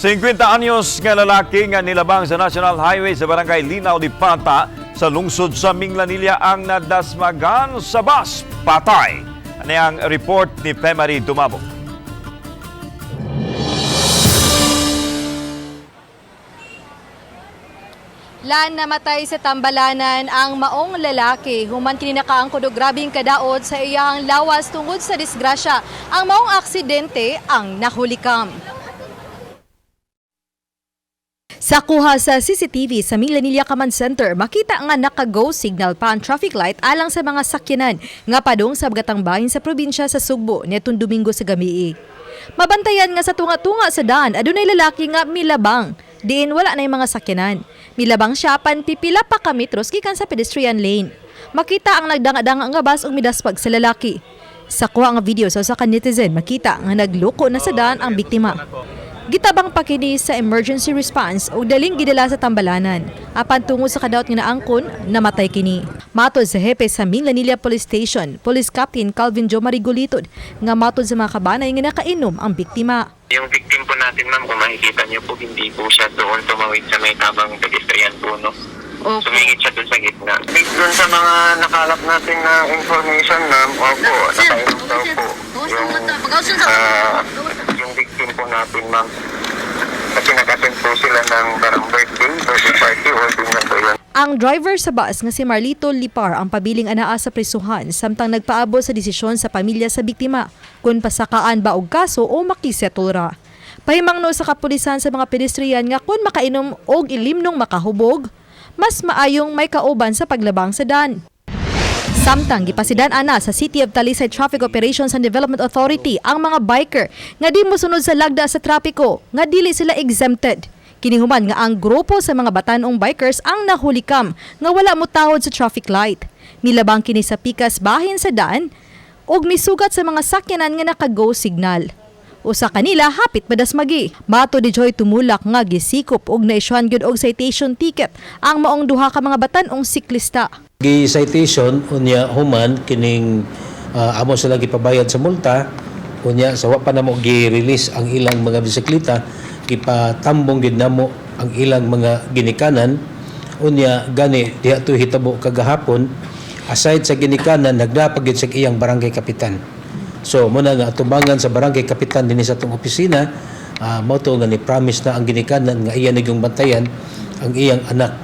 50 anyos nga lalaki nga nilabang sa National Highway sa Barangay Linaw Dipata sa lungsod sa Minglanilla ang nadasmagan sa bus. Patay. Ano ang report ni Femary Dumabo? Lan, namatay sa tambalanan ang maong lalaki. Human kini nakaangkod og grabeng kadaot sa iyang lawas tungod sa disgrasya. Ang maong aksidente ang nahulikam. Sa kuha sa CCTV sa Minglanilla Command Center, makita nga naka-go signal pa ang traffic light alang sa mga sakyanan nga padung sa bagatang bahin sa probinsya sa Sugbo niadtong Domingo sa gabii. Mabantayan nga sa tunga-tunga sa daan, adunay lalaki nga milabang. Diin wala na yung mga sakyanan. Milabang siya pan pipila pa ka metros gikan sa pedestrian lane. Makita ang nagdanga-danga nga bus ug midaspag sa lalaki. Sa kuha nga video sa usa ka netizen, makita nga nagluko na sa daan ang biktima. Gitabang pa kini sa emergency response ug daling gidala sa tambalanan. Apan tungod sa kadaot nga naangkon, namatay kini. Matod sa hepe sa Minglanilla Police Station, Police Captain Calvin Jo Marigolitod, nga matod sa mga kabanay nga nakainom ang biktima. Yung victim po natin, ma'am, kung makikita niyo po, hindi po siya doon tumawid sa may tamang pedestrian po, no? Sumingit siya doon sa gitna. Based doon sa mga nakalap natin na information, ma'am, opo, nakainom daw po yung, yung victim po natin, ma'am. Kasi nag-attend po sila ng parang birthday party, or din po yun. Ang driver sa bus nga si Marlito Lipar ang pabiling anaa sa prisuhan samtang nagpaabot sa desisyon sa pamilya sa biktima kung pasakaan ba og kaso o makisettle ra. Pahimangno sa kapulisan sa mga pedestrian nga kung makainom og ilimnong makahubog, mas maayong may kauban sa paglabang sa dan. Samtang gipasidan ana sa City of Talisay Traffic Operations and Development Authority ang mga biker nga di mosunod sa lagda sa trapiko nga dili sila exempted. Kinihuman nga ang grupo sa mga batan-ong bikers ang nahulikam nga wala motahod sa traffic light. Milabang kini sa pikas bahin sa daan ug misugat sa mga sakyanan nga naka-go signal. Usa kanila hapit madasmagi. Matod ni Joy Tumulak nga gisikop og naisyuhan gyud og citation ticket ang maong duha ka mga batan-ong siklista. Gi-citation unya human kining amo sila gipabayad sa multa, unya sa wa pa namo gi-release ang ilang mga bisikleta, gipatambong gid namo ang ilang mga ginikanan. Unya gani diha to hitabo kagahapon, aside sa ginikanan, nagdapag gid sa iyang barangay kapitan. So muna nga atubangan sa barangay kapitan dinhi sa atong opisina, mao to nga ni promise na ang ginikanan nga iya nagyong bantayan ang iyang anak.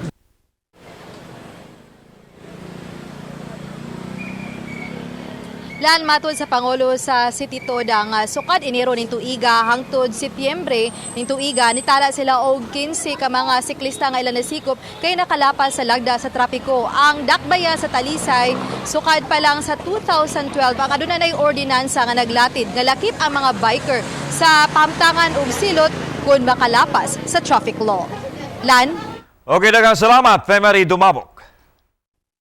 Lan, matod sa Pangulo sa City Toda nga sukad Enero ning tuiga hangtod Setyembre ning tuiga nitala sila og 15 ka mga siklista nga ilang nasikop kay nakalapas sa lagda sa trapiko. Ang dakbayan sa Talisay sukad pa lang sa 2012 ang aduna nay ordinansa nga naglatid nga lakip ang mga biker sa pamtangan og silot kung makalapas sa traffic law. Lan. Okay, daghang salamat, Femary Dumabo.